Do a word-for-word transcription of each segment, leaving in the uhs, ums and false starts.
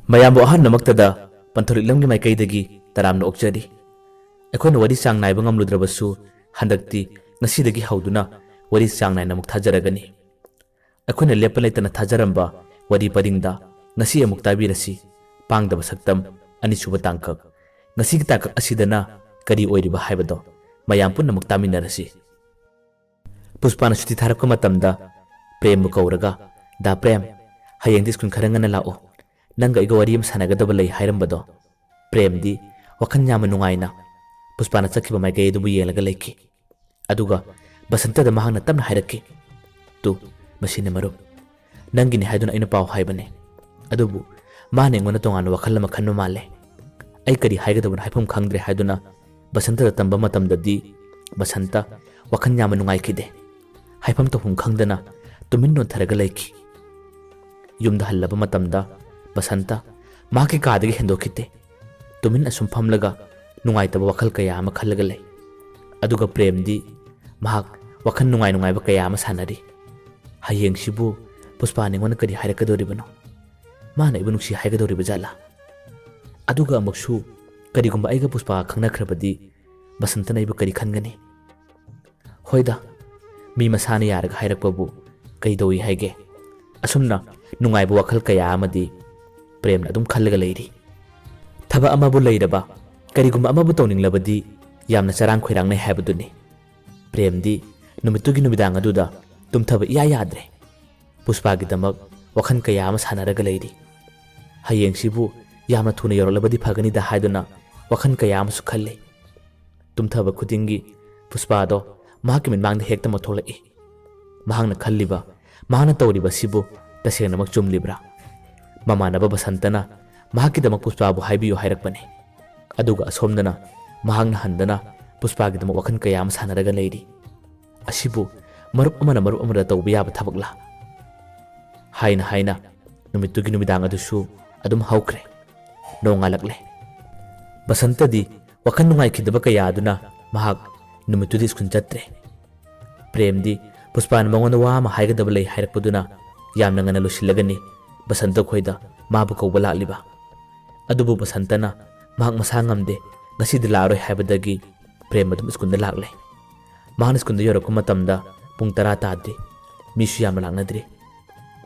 ꯃꯌꯥꯝꯕꯨ ꯑꯍꯥꯟꯕꯃꯛꯇꯗ ꯄꯟꯊꯧꯔꯤꯛꯂꯝꯒꯤ ꯃꯥꯏꯀꯩꯗꯒꯤ ꯇꯔꯥꯝꯅ ꯑꯣꯛꯆꯔꯤ꯫ ꯑꯩꯈꯣꯏꯅ ꯋꯥꯔꯤ ꯆꯥꯡ ꯅꯥꯏꯕ ꯉꯝꯂꯨꯗ꯭ꯔꯕꯁꯨ, ꯍꯟꯗꯛꯇꯤ ꯉꯁꯤꯗꯒꯤ ꯍꯧꯗꯨꯅ ꯋꯥꯔꯤ ꯆꯥꯡ ꯅꯥꯏꯅ ꯑꯃꯨꯛ ꯊꯥꯖꯔꯒꯅꯤ꯫ ꯑꯩꯈꯣꯏꯅ ꯂꯦꯞꯄ ꯂꯩꯇꯅ ꯊꯥꯖꯔꯝꯕ ꯋꯥꯔꯤ ꯄꯔꯤꯡꯗ ꯉꯁꯤ ꯑꯃꯨꯛ ꯇꯥꯕꯤꯔꯁꯤ꯫ ꯄꯥꯡꯗꯕ ꯁꯛꯇꯝ, ꯑꯅꯤꯁꯨꯕ ꯇꯥꯡꯀꯛ꯫ ꯉꯁꯤꯒꯤ ꯇꯥꯡꯀꯛ ꯑꯁꯤꯗꯅ ꯀꯔꯤ ꯑꯣꯏꯔꯤꯕ ꯍꯥꯏꯕꯗꯣ ꯃꯌꯥꯝ ꯄꯨꯟꯅꯃꯛ ꯇꯥꯃꯤꯟꯅꯔꯁꯤ꯫ ꯄꯨꯁꯄꯥꯅ ꯁꯨꯇꯤ ꯊꯥꯔꯛꯄ ꯃꯇꯝꯗ ꯄ꯭ꯔꯦꯝꯕꯨ ꯀꯧꯔꯒ, "ꯗꯥ ꯄ꯭ꯔꯦꯝ, ꯍꯌꯦꯡꯗꯤ ꯁ꯭ꯀꯨꯜ ꯈꯔ ꯉꯟꯅ ꯂꯥꯛꯑꯣ꯫ ꯅꯪꯒ ꯑꯩꯒ ꯋꯥꯔꯤ ꯑꯃ ꯁꯥꯟꯅꯒꯗꯕ ꯂꯩ" ꯍꯥꯏꯔꯝꯕꯗꯣ꯫ ꯄ꯭ꯔꯦꯝꯗꯤ ꯋꯥꯈꯜ ꯌꯥꯝꯅ ꯅꯨꯡꯉꯥꯏꯅ ꯄꯨꯁꯄꯥꯅ ꯆꯠꯈꯤꯕ ꯃꯥꯏꯀꯩ ꯑꯗꯨꯕꯨ ꯌꯦꯡꯂꯒ ꯂꯩꯈꯤ꯫ ꯑꯗꯨꯒ ꯕꯁꯟꯇꯗ ꯃꯍꯥꯛꯅ ꯇꯞꯅ ꯍꯥꯏꯔꯛꯈꯤ, "ꯇꯨ, ꯃꯁꯤꯅ ꯃꯔꯨꯞ꯫ ꯅꯪꯒꯤꯅꯤ ꯍꯥꯏꯗꯨꯅ ꯑꯩꯅ ꯄꯥꯎ ꯍꯥꯏꯕꯅꯦ꯫ ꯑꯗꯨꯕꯨ ꯃꯥꯅ ꯑꯩꯉꯣꯟꯗ ꯇꯣꯉꯥꯟꯕ ꯋꯥꯈꯜ ꯑꯃ ꯈꯟꯕ ꯃꯥꯜꯂꯦ꯫ ꯑꯩ ꯀꯔꯤ ꯍꯥꯏꯒꯗꯕꯅꯣ ꯍꯥꯏꯐꯝ ꯈꯪꯗ꯭ꯔꯦ" ꯍꯥꯏꯗꯨꯅ ꯕꯁꯟꯇꯗ ꯇꯝꯕ ꯃꯇꯝꯗꯗꯤ ꯕꯁꯟꯇ ꯋꯥꯈꯜ ꯌꯥꯝꯅ ꯅꯨꯡꯉꯥꯏꯈꯤꯗꯦ꯫ ꯍꯥꯏꯐꯝ ꯇꯧꯐꯝ ꯈꯪꯗꯅ ꯇꯨꯃꯤꯟ ꯅꯣꯟꯊꯔꯒ ꯂꯩꯈꯤ꯫ ꯌꯨꯝꯗ ꯍꯜꯂꯕ ꯃꯇꯝꯗ ꯕꯁꯟꯇ ꯃꯍꯥꯛꯀꯤ ꯀꯥꯗꯒꯤ ꯍꯦꯟꯗꯣꯛꯈꯤꯗꯦ꯫ ꯇꯨꯃꯤꯟ ꯑꯁꯨꯝ ꯐꯝꯂꯒ ꯅꯨꯡꯉꯥꯏꯇꯕ ꯋꯥꯈꯜ ꯀꯌꯥ ꯑꯃ ꯈꯜꯂꯒ ꯂꯩ꯫ ꯑꯗꯨꯒ ꯄ꯭ꯔꯦꯝꯗꯤ ꯃꯍꯥꯛ ꯋꯥꯈꯜ ꯅꯨꯡꯉꯥꯏ ꯅꯨꯡꯉꯥꯏꯕ ꯀꯌꯥ ꯑꯃ ꯁꯥꯟꯅꯔꯤ꯫ ꯍꯌꯦꯡꯁꯤꯕꯨ ꯄꯨꯁꯄꯥꯅ ꯑꯩꯉꯣꯟꯗ ꯀꯔꯤ ꯍꯥꯏꯔꯛꯀꯗꯧꯔꯤꯕꯅꯣ? ꯃꯥꯅ ꯑꯩꯕꯨ ꯅꯨꯡꯁꯤ ꯍꯥꯏꯒꯗꯧꯔꯤꯕ ꯖꯥꯠꯂꯥ? ꯑꯗꯨꯒ ꯑꯃꯨꯛꯁꯨ, ꯀꯔꯤꯒꯨꯝꯕ ꯑꯩꯒ ꯄꯨꯁꯄꯥꯒ ꯈꯪꯅꯈ꯭ꯔꯕꯗꯤ ꯕꯁꯟꯇꯅ ꯑꯩꯕꯨ ꯀꯔꯤ ꯈꯟꯒꯅꯤ? ꯍꯣꯏꯗ, ꯃꯤ ꯃꯁꯥꯅ ꯌꯥꯔꯒ ꯍꯥꯏꯔꯛꯄꯕꯨ ꯀꯩꯗꯧꯏ ꯍꯥꯏꯒꯦ? ꯑꯁꯨꯝꯅ ꯅꯨꯡꯉꯥꯏꯕ ꯋꯥꯈꯜ ꯀꯌꯥ ꯑꯃꯗꯤ ꯄ꯭ꯔꯦꯝꯅ ꯑꯗꯨꯝ ꯈꯜꯂꯒ ꯂꯩꯔꯤ꯫ ꯊꯕꯛ ꯑꯃꯕꯨ ꯂꯩꯔꯕ, ꯀꯔꯤꯒꯨꯝꯕ ꯑꯃꯕꯨ ꯇꯧꯅꯤꯡꯂꯕꯗꯤ ꯌꯥꯝꯅ ꯆꯔꯥꯡ ꯈꯣꯏꯔꯥꯡꯅꯩ ꯍꯥꯏꯕꯗꯨꯅꯤ꯫ ꯄ꯭ꯔꯦꯝꯗꯤ ꯅꯨꯃꯤꯠꯇꯨꯒꯤ ꯅꯨꯃꯤꯗꯥꯡ ꯑꯗꯨꯗ ꯇꯨꯝꯊꯕ ꯏꯌꯥ ꯌꯥꯗ꯭ꯔꯦ꯫ ꯄꯨꯁꯄꯥꯒꯤꯗꯃꯛ ꯋꯥꯈꯜ ꯀꯌꯥ ꯑꯃ ꯁꯥꯟꯅꯔꯒ ꯂꯩꯔꯤ꯫ ꯍꯌꯦꯡꯁꯤꯕꯨ ꯌꯥꯝꯅ ꯊꯨꯅ ꯌꯧꯔꯛꯂꯕꯗꯤ ꯐꯒꯅꯤꯗ ꯍꯥꯏꯗꯨꯅ ꯋꯥꯈꯜ ꯀꯌꯥ ꯑꯃꯁꯨ ꯈꯜꯂꯤ꯫ ꯇꯨꯝꯊꯕ ꯈꯨꯗꯤꯡꯒꯤ ꯄꯨꯁꯄꯥꯗꯣ ꯃꯍꯥꯛꯀꯤ ꯃꯤꯠꯃꯥꯡꯗ ꯍꯦꯛꯇꯃꯛ ꯊꯣꯛꯂꯛꯏ꯫ ꯃꯍꯥꯛꯅ ꯈꯜꯂꯤꯕ, ꯃꯍꯥꯛꯅ ꯇꯧꯔꯤꯕ ꯑꯁꯤꯕꯨ ꯇꯁꯦꯡꯅꯃꯛ ꯆꯨꯝꯂꯤꯕ꯭ꯔꯥ? ꯃꯃꯥꯟꯅꯕ ꯕꯁꯟꯇꯅ ꯃꯍꯥꯛꯀꯤꯗꯃꯛ ꯄꯨꯁꯄꯥꯕꯨ ꯍꯥꯏꯕꯤꯌꯨ ꯍꯥꯏꯔꯛꯄꯅꯤ꯫ ꯑꯗꯨꯒ ꯑꯁꯣꯝꯗꯅ ꯃꯍꯥꯛꯅ ꯍꯟꯗꯅ ꯄꯨꯁꯄꯥꯒꯤꯗꯃꯛ ꯋꯥꯈꯜ ꯀꯌꯥ ꯑꯃ ꯁꯥꯟꯅꯔꯒ ꯂꯩꯔꯤ꯫ ꯑꯁꯤꯕꯨ ꯃꯔꯨꯞ ꯑꯃꯅ ꯃꯔꯨꯞ ꯑꯃꯗ ꯇꯧꯕ ꯌꯥꯕ ꯊꯕꯛꯂꯥ? ꯍꯥꯏꯅ ꯍꯥꯏꯅ ꯅꯨꯃꯤꯠꯇꯨꯒꯤ ꯅꯨꯃꯤꯗꯥꯡ ꯑꯗꯨꯁꯨ ꯑꯗꯨꯝ ꯍꯧꯈ꯭ꯔꯦ꯫ ꯅꯣꯡꯉꯥꯜꯂꯛꯂꯦ꯫ ꯕꯁꯟꯇꯗꯤ ꯋꯥꯈꯜ ꯅꯨꯡꯉꯥꯏꯈꯤꯗꯕ ꯀꯌꯥ ꯑꯗꯨꯅ ꯃꯍꯥꯛ ꯅꯨꯃꯤꯠꯇꯨꯗꯤ ꯁ꯭ꯀꯨꯜ ꯆꯠꯇ꯭ꯔꯦ꯫ ꯄ꯭ꯔꯦꯝꯗꯤ ꯄꯨꯁꯄꯥꯅ ꯃꯉꯣꯟꯗ ꯋꯥ ꯑꯃ ꯍꯥꯏꯒꯗꯕ ꯂꯩ ꯍꯥꯏꯔꯛꯄꯗꯨꯅ ꯌꯥꯝꯅ ꯉꯟꯅ ꯂꯣꯏꯁꯤꯜꯂꯒꯅꯤ ꯕꯁꯟꯇ ꯈꯣꯏꯗ ꯃꯥꯕꯨ ꯀꯧꯕ ꯂꯥꯛꯂꯤꯕ꯫ ꯑꯗꯨꯕꯨ ꯕꯁꯟꯇꯅ ꯃꯍꯥꯛ ꯃꯁꯥ ꯉꯝꯗꯦ, ꯉꯁꯤꯗꯤ ꯂꯥꯛꯑꯔꯣꯏ ꯍꯥꯏꯕꯗꯒꯤ ꯄ꯭ꯔꯦꯝ ꯑꯗꯨꯝ ꯁ꯭ꯀꯨꯜꯗ ꯂꯥꯛꯂꯦ꯫ ꯃꯍꯥꯛꯅ ꯁ꯭ꯀꯨꯜꯗ ꯌꯧꯔꯛꯄ ꯃꯇꯝꯗ ꯄꯨꯡ ꯇꯔꯥ ꯇꯥꯗ꯭ꯔꯤ꯫ ꯃꯤꯁꯨ ꯌꯥꯝꯅ ꯂꯥꯛꯅꯗ꯭ꯔꯤ꯫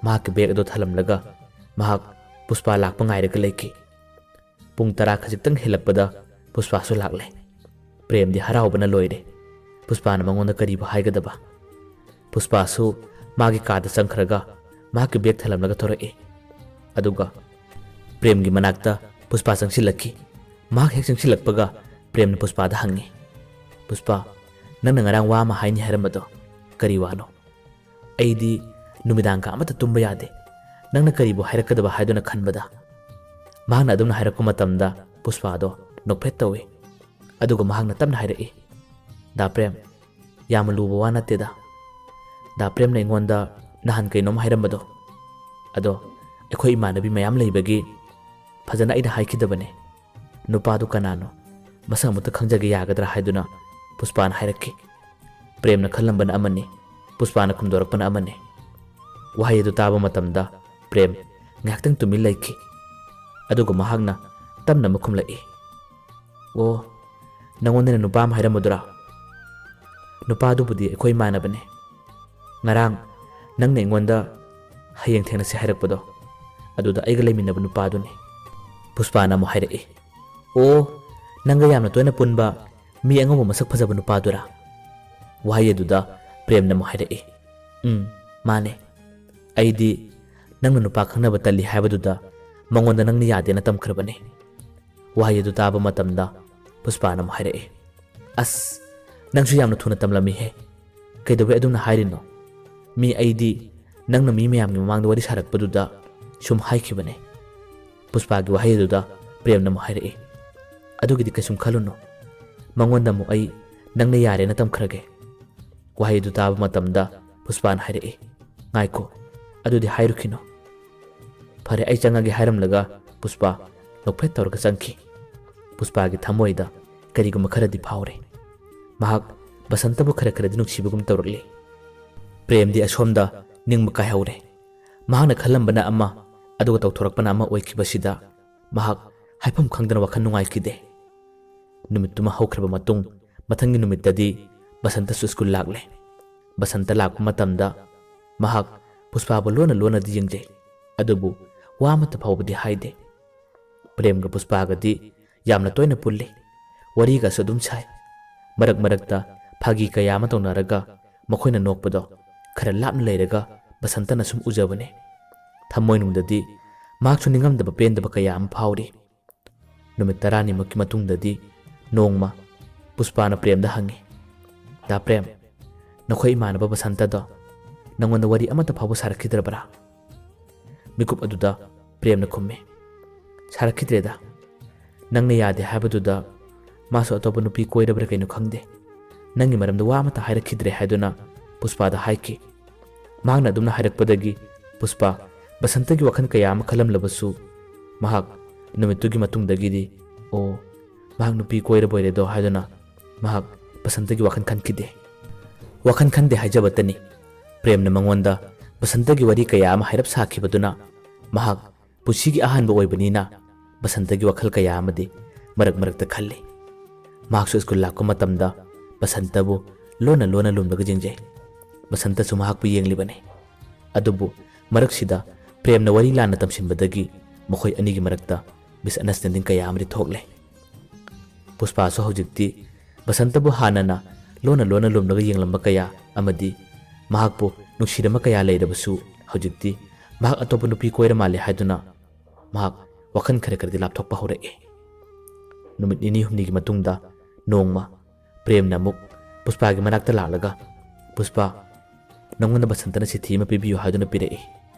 ꯃꯍꯥꯛꯀꯤ ꯕꯦꯒ ꯑꯗꯨ ꯊꯜꯂꯝꯂꯒ ꯃꯍꯥꯛ ꯄꯨꯁꯄꯥ ꯂꯥꯛꯄ ꯉꯥꯏꯔꯒ ꯂꯩꯈꯤ꯫ ꯄꯨꯡ ꯇꯔꯥ ꯈꯖꯤꯛꯇꯪ ꯍꯦꯜꯂꯛꯄꯗ ꯄꯨꯁꯄꯥꯁꯨ ꯂꯥꯛꯂꯦ꯫ ꯄ꯭ꯔꯦꯝꯗꯤ ꯍꯔꯥꯎꯕꯅ ꯂꯣꯏꯔꯦ꯫ ꯄꯨꯁꯄꯥꯅ ꯃꯉꯣꯟꯗ ꯀꯔꯤꯕꯨ ꯍꯥꯏꯒꯗꯕ? ꯄꯨꯁꯄꯥꯁꯨ ꯃꯥꯒꯤ ꯀꯥꯗ ꯆꯪꯈ꯭ꯔꯒ ꯃꯍꯥꯛꯀꯤ ꯕꯦꯒ ꯊꯜꯂꯝꯂꯒ ꯊꯣꯔꯛꯏ꯫ ꯑꯗꯨꯒ ꯄ꯭ꯔꯦꯝꯒꯤ ꯃꯅꯥꯛꯇ ꯄꯨꯁꯄꯥ ꯆꯪꯁꯤꯜꯂꯛꯈꯤ꯫ ꯃꯍꯥꯛ ꯍꯦꯛ ꯆꯪꯁꯤꯜꯂꯛꯄꯒ ꯄ꯭ꯔꯦꯝꯅ ꯄꯨꯁꯄꯥꯗ ꯍꯪꯉꯤ, "ꯄꯨꯁꯄꯥ, ꯅꯪꯅ ꯉꯔꯥꯡ ꯋꯥ ꯑꯃ ꯍꯥꯏꯅꯤ ꯍꯥꯏꯔꯝꯕꯗꯣ ꯀꯔꯤ ꯋꯥꯅꯣ?" "ꯑꯩꯗꯤ ꯅꯨꯃꯤꯗꯥꯡꯒ ꯑꯃꯠꯇ ꯇꯨꯝꯕ ꯌꯥꯗꯦ꯫ ꯅꯪꯅ ꯀꯔꯤꯕꯨ ꯍꯥꯏꯔꯛꯀꯗꯕ ꯍꯥꯏꯗꯨꯅ ꯈꯟꯕꯗ꯫" ꯃꯍꯥꯛꯅ ꯑꯗꯨꯝꯅ ꯍꯥꯏꯔꯛꯄ ꯃꯇꯝꯗ ꯄꯨꯁꯄꯥꯗꯣ ꯅꯣꯛꯐꯦꯠ ꯇꯧꯏ꯫ ꯑꯗꯨꯒ ꯃꯍꯥꯛꯅ ꯇꯞꯅ ꯍꯥꯏꯔꯛꯏ, "ꯗꯥ ꯄ꯭ꯔꯦꯝ, ꯌꯥꯝꯅ ꯂꯨꯕ ꯋꯥ ꯅꯠꯇꯦꯗ꯫ ꯗꯥ ꯄ꯭ꯔꯦꯝꯅ ꯑꯩꯉꯣꯟꯗ ꯅꯍꯥꯟ ꯀꯩꯅꯣꯝ ꯍꯥꯏꯔꯝꯕꯗꯣ, ꯑꯗꯣ ꯑꯩꯈꯣꯏ ꯏꯃꯥꯟꯅꯕꯤ ꯃꯌꯥꯝ ꯂꯩꯕꯒꯤ ꯐꯖꯅ ꯑꯩꯅ ꯍꯥꯏꯈꯤꯗꯕꯅꯦ꯫ ꯅꯨꯄꯥꯗꯨ ꯀꯅꯥꯅꯣ? ꯃꯁꯛ ꯑꯃꯨꯛꯇ ꯈꯪꯖꯒꯦ ꯌꯥꯒꯗ꯭ꯔꯥ?" ꯍꯥꯏꯗꯨꯅ ꯄꯨꯁꯄꯥꯅ ꯍꯥꯏꯔꯛꯈꯤ꯫ ꯄ꯭ꯔꯦꯝꯅ ꯈꯜꯂꯝꯕꯅ ꯑꯃꯅꯤ, ꯄꯨꯁꯄꯥꯅ ꯈꯨꯝꯗꯣꯔꯛꯄꯅ ꯑꯃꯅꯤ꯫ ꯋꯥꯍꯩ ꯑꯗꯨ ꯇꯥꯕ ꯃꯇꯝꯗ ꯄ꯭ꯔꯦꯝ ꯉꯥꯏꯍꯥꯛꯇꯪ ꯇꯨꯃꯤꯟ ꯂꯩꯈꯤ꯫ ꯑꯗꯨꯒ ꯃꯍꯥꯛꯅ ꯇꯞꯅ ꯑꯃ ꯈꯨꯝꯂꯛꯏ, "ꯑꯣ, ꯅꯉꯣꯟꯗꯅ ꯅꯨꯄꯥ ꯑꯃ ꯍꯥꯏꯔꯝꯕꯗꯨꯔꯥ? ꯅꯨꯄꯥꯗꯨꯕꯨꯗꯤ ꯑꯩꯈꯣꯏ ꯏꯃꯥꯟꯅꯕꯅꯦ꯫ ꯉꯔꯥꯡ ꯅꯪꯅ ꯑꯩꯉꯣꯟꯗ ꯍꯌꯦꯡ ꯊꯦꯡꯅꯁꯤ ꯍꯥꯏꯔꯛꯄꯗꯣ, ꯑꯗꯨꯗ ꯑꯩꯒ ꯂꯩꯃꯤꯟꯅꯕ ꯅꯨꯄꯥꯗꯨꯅꯤ꯫" ꯄꯨꯁꯄꯥꯅ ꯑꯃꯨꯛ ꯍꯥꯏꯔꯛꯏ, "ꯑꯣ, ꯅꯪꯒ ꯌꯥꯝꯅ ꯇꯣꯏꯅ ꯄꯨꯟꯕ ꯃꯤ ꯑꯉꯧꯕ ꯃꯁꯛ ꯐꯖꯕ ꯅꯨꯄꯥꯗꯨꯔꯥ?" ꯋꯥꯍꯩ ꯑꯗꯨꯗ ꯄ꯭ꯔꯦꯝꯅ ꯑꯃꯨꯛ ꯍꯥꯏꯔꯛꯏ, "ꯎꯝ, ꯃꯥꯅꯦ꯫ ꯑꯩꯗꯤ ꯅꯪꯅ ꯅꯨꯄꯥ ꯈꯪꯅꯕ ꯇꯜꯂꯤ ꯍꯥꯏꯕꯗꯨꯗ ꯃꯉꯣꯟꯗ ꯅꯪꯅ ꯌꯥꯗꯦꯅ ꯇꯝꯈ꯭ꯔꯕꯅꯤ꯫" ꯋꯥꯍꯩ ꯑꯗꯨ ꯇꯥꯕ ꯃꯇꯝꯗ ꯄꯨꯁꯄꯥꯅ ꯑꯃꯨꯛ ꯍꯥꯏꯔꯛꯏ, "ꯑꯁ, ꯅꯪꯁꯨ ꯌꯥꯝꯅ ꯊꯨꯅ ꯇꯝꯂꯝꯃꯤꯍꯦ꯫ ꯀꯩꯗꯧꯕꯩ ꯑꯗꯨꯝꯅ ꯍꯥꯏꯔꯤꯅꯣ? ꯃꯤ ꯑꯩꯗꯤ ꯅꯪꯅ ꯃꯤ ꯃꯌꯥꯝꯒꯤ ꯃꯃꯥꯡꯗ ꯋꯥꯔꯤ ꯁꯥꯔꯛꯄꯗꯨꯗ ꯁꯨꯝ ꯍꯥꯏꯈꯤꯕꯅꯦ꯫" ꯄꯨꯁꯄꯥꯒꯤ ꯋꯥꯍꯩ ꯑꯗꯨꯗ ꯄ꯭ꯔꯦꯝꯅ ꯑꯃꯨꯛ ꯍꯥꯏꯔꯛꯏ, "ꯑꯗꯨꯒꯤꯗꯤ ꯀꯩꯁꯨꯝ ꯈꯜꯂꯨꯅꯨ꯫ ꯃꯉꯣꯟꯗ ꯑꯃꯨꯛ ꯑꯩ ꯅꯪꯅ ꯌꯥꯔꯦꯅ ꯇꯝꯈ꯭ꯔꯒꯦ꯫" ꯋꯥꯍꯩ ꯑꯗꯨ ꯇꯥꯕ ꯃꯇꯝꯗ ꯄꯨꯁꯄꯥꯅ ꯍꯥꯏꯔꯛꯏ, "ꯉꯥꯏꯈꯣ, ꯑꯗꯨꯗꯤ ꯍꯥꯏꯔꯨꯈꯤꯅꯨ꯫" "ꯐꯔꯦ, ꯑꯩ ꯆꯪꯉꯒꯦ," ꯍꯥꯏꯔꯝꯂꯒ ꯄꯨꯁꯄꯥ ꯅꯣꯛꯐꯦꯠ ꯇꯧꯔꯒ ꯆꯪꯈꯤ꯫ ꯄꯨꯁꯄꯥꯒꯤ ꯊꯃꯣꯏꯗ ꯀꯔꯤꯒꯨꯝꯕ ꯈꯔꯗꯤ ꯐꯥꯎꯔꯦ꯫ ꯃꯍꯥꯛ ꯕꯁꯟꯇꯕꯨ ꯈꯔ ꯈꯔꯗꯤ ꯅꯨꯡꯁꯤꯕꯒꯨꯝ ꯇꯧꯔꯛꯂꯤ꯫ ꯄ꯭ꯔꯦꯝꯗꯤ ꯑꯁꯣꯝꯗ ꯅꯤꯡꯕ ꯀꯥꯏꯍꯧꯔꯦ꯫ ꯃꯍꯥꯛꯅ ꯈꯜꯂꯝꯕꯅ ꯑꯃ, ꯑꯗꯨꯒ ꯇꯧꯊꯣꯔꯛꯄꯅ ꯑꯃ ꯑꯣꯏꯈꯤꯕꯁꯤꯗ ꯃꯍꯥꯛ ꯍꯥꯏꯐꯝ ꯈꯪꯗꯅ ꯋꯥꯈꯜ ꯅꯨꯡꯉꯥꯏꯈꯤꯗꯦ꯫ ꯅꯨꯃꯤꯠꯇꯨꯃ ꯍꯧꯈ꯭ꯔꯕ ꯃꯇꯨꯡ, ꯃꯊꯪꯒꯤ ꯅꯨꯃꯤꯠꯇꯗꯤ ꯕꯁꯟꯇꯁꯨ ꯁ꯭ꯀꯨꯜ ꯂꯥꯛꯂꯦ꯫ ꯕꯁꯟꯇ ꯂꯥꯛꯄ ꯃꯇꯝꯗ ꯃꯍꯥꯛ ꯄꯨꯁꯄꯥꯕꯨ ꯂꯣꯟꯅ ꯂꯣꯟꯅꯗꯤ ꯌꯦꯡꯖꯩ, ꯑꯗꯨꯕꯨ ꯋꯥ ꯑꯃꯠꯇ ꯐꯥꯎꯕꯗꯤ ꯍꯥꯏꯗꯦ꯫ ꯄ꯭ꯔꯦꯝꯒ ꯄꯨꯁꯄꯥꯒꯗꯤ ꯌꯥꯝꯅ ꯇꯣꯏꯅ ꯄꯨꯜꯂꯤ꯫ ꯋꯥꯔꯤꯒꯁꯨ ꯑꯗꯨꯝ ꯁꯥꯏ꯫ ꯃꯔꯛ ꯃꯔꯛꯇ ꯐꯥꯒꯤ ꯀꯌꯥ ꯑꯃ ꯇꯧꯅꯔꯒ ꯃꯈꯣꯏꯅ ꯅꯣꯛꯄꯗꯣ ꯈꯔ ꯂꯥꯞꯅ ꯂꯩꯔꯒ ꯕꯁꯟꯇꯅ ꯁꯨꯝ ꯎꯖꯕꯅꯦ꯫ ꯊꯃꯣꯏꯅꯨꯡꯗꯗꯤ ꯃꯍꯥꯛꯁꯨ ꯅꯤꯡꯉꯝꯗꯕ ꯄꯦꯟꯗꯕ ꯀꯌꯥ ꯑꯃ ꯐꯥꯎꯔꯤ꯫ ꯅꯨꯃꯤꯠ ꯇꯔꯥꯅꯤꯃꯨꯛꯀꯤ ꯃꯇꯨꯡꯗꯗꯤ ꯅꯣꯡꯃ ꯄꯨꯁꯄꯥꯅ ꯄ꯭ꯔꯦꯝꯗ ꯍꯪꯉꯤ, "ꯗꯥ ꯄ꯭ꯔꯦꯝ, ꯅꯈꯣꯏ ꯏꯃꯥꯟꯅꯕ ꯕꯁꯟꯇꯗꯣ ꯅꯪꯉꯣꯟꯗ ꯋꯥꯔꯤ ꯑꯃꯠꯇ ꯐꯥꯎꯕ ꯁꯥꯔꯛꯈꯤꯗ꯭ꯔꯕ꯭ꯔꯥ?" ꯃꯤꯀꯨꯞ ꯑꯗꯨꯗ ꯄ꯭ꯔꯦꯝꯅ ꯈꯨꯝꯃꯤ, "ꯁꯥꯔꯛꯈꯤꯗ꯭ꯔꯦꯗ꯫ ꯅꯪꯅ ꯌꯥꯗꯦ ꯍꯥꯏꯕꯗꯨꯗ ꯃꯥꯁꯨ ꯑꯇꯣꯞꯄ ꯅꯨꯄꯤ ꯀꯣꯏꯔꯕ꯭ꯔꯥ ꯀꯩꯅꯣ ꯈꯪꯗꯦ꯫ ꯅꯪꯒꯤ ꯃꯔꯝꯗ ꯋꯥ ꯑꯃꯠꯇ ꯍꯥꯏꯔꯛꯈꯤꯗ꯭ꯔꯦ" ꯍꯥꯏꯗꯨꯅ ꯄꯨꯁꯄꯥꯗ ꯍꯥꯏꯈꯤ꯫ ꯃꯍꯥꯛꯅ ꯑꯗꯨꯝꯅ ꯍꯥꯏꯔꯛꯄꯗꯒꯤ ꯄꯨꯁꯄꯥ ꯕꯁꯟꯇꯒꯤ ꯋꯥꯈꯜ ꯀꯌꯥ ꯑꯃ ꯈꯜꯂꯝꯂꯕꯁꯨ, ꯃꯍꯥꯛ ꯅꯨꯃꯤꯠꯇꯨꯒꯤ ꯃꯇꯨꯡꯗꯒꯤꯗꯤ, "ꯑꯣ, ꯃꯍꯥꯛ ꯅꯨꯄꯤ ꯀꯣꯏꯔꯕꯣꯏꯔꯦꯗꯣ" ꯍꯥꯏꯗꯨꯅ ꯃꯍꯥꯛ ꯕꯁꯟꯇꯒꯤ ꯋꯥꯈꯜ ꯈꯟꯈꯤꯗꯦ꯫ ꯋꯥꯈꯜ ꯈꯟꯗꯦ ꯍꯥꯏꯖꯕꯇꯅꯤ, ꯄ꯭ꯔꯦꯝꯅ ꯃꯉꯣꯟꯗ ꯕꯁꯟꯇꯒꯤ ꯋꯥꯔꯤ ꯀꯌꯥ ꯑꯃ ꯍꯥꯏꯔꯞ ꯁꯥꯈꯤꯕꯗꯨꯅ ꯃꯍꯥꯛ ꯄꯨꯟꯁꯤꯒꯤ ꯑꯍꯥꯟꯕ ꯑꯣꯏꯕꯅꯤꯅ ꯕꯁꯟꯇꯒꯤ ꯋꯥꯈꯜ ꯀꯌꯥ ꯑꯃꯗꯤ ꯃꯔꯛ ꯃꯔꯛꯇ ꯈꯜꯂꯤ꯫ ꯃꯍꯥꯛꯁꯨ ꯁ꯭ꯀꯨꯜ ꯂꯥꯛꯄ ꯃꯇꯝꯗ ꯕꯁꯟꯇꯕꯨ ꯂꯣꯟꯅ ꯂꯣꯟꯅ ꯂꯨꯝꯂꯒ ꯌꯦꯡꯖꯩ꯫ ꯕꯁꯟꯇꯁꯨ ꯃꯍꯥꯛꯄꯨ ꯌꯦꯡꯂꯤꯕꯅꯤ꯫ ꯑꯗꯨꯕꯨ ꯃꯔꯛꯁꯤꯗ ꯄ꯭ꯔꯦꯝꯅ ꯋꯥꯔꯤ ꯂꯥꯟꯅ ꯇꯝꯁꯤꯟꯕꯗꯒꯤ ꯃꯈꯣꯏ ꯑꯅꯤꯒꯤ ꯃꯔꯛꯇ misunderstanding ꯀꯌꯥ ꯑꯃꯗꯤ ꯊꯣꯛꯂꯦ꯫ ꯄꯨꯁꯄꯥꯁꯨ ꯍꯧꯖꯤꯛꯇꯤ ꯕꯁꯟꯇꯕꯨ ꯍꯥꯟꯅꯅ ꯂꯣꯟꯅ ꯂꯣꯟꯅ ꯂꯨꯝꯂꯒ ꯌꯦꯡꯂꯝꯕ ꯀꯌꯥ ꯑꯃꯗꯤ ꯃꯍꯥꯛꯄꯨ ꯅꯨꯡꯁꯤꯔꯝꯕ ꯀꯌꯥ ꯂꯩꯔꯕꯁꯨ, ꯍꯧꯖꯤꯛꯇꯤ ꯃꯍꯥꯛ ꯑꯇꯣꯞꯄ ꯅꯨꯄꯤ ꯀꯣꯏꯔ ꯃꯥꯜꯂꯦ ꯍꯥꯏꯗꯨꯅ ꯃꯍꯥꯛ ꯋꯥꯈꯜ ꯈꯔ ꯈꯔꯗꯤ ꯂꯥꯞꯊꯣꯛꯄ ꯍꯧꯔꯛꯑꯦ꯫ ꯅꯨꯃꯤꯠ ꯅꯤꯅꯤ ꯍꯨꯝꯅꯤꯒꯤ ꯃꯇꯨꯡꯗ ꯅꯣꯡꯃ ꯄ꯭ꯔꯦꯝꯅ ꯑꯃꯨꯛ ꯄꯨꯁꯄꯥꯒꯤ ꯃꯅꯥꯛꯇ ꯂꯥꯛꯂꯒ, "ꯄꯨꯁꯄꯥ, ꯅꯪꯉꯣꯟꯗ ꯕꯁꯟꯇꯅ ꯆꯤꯊꯤ ꯑꯃ ꯄꯤꯕꯤꯌꯨ ꯍꯥꯏꯗꯨꯅ ꯄꯤꯔꯛꯏ꯫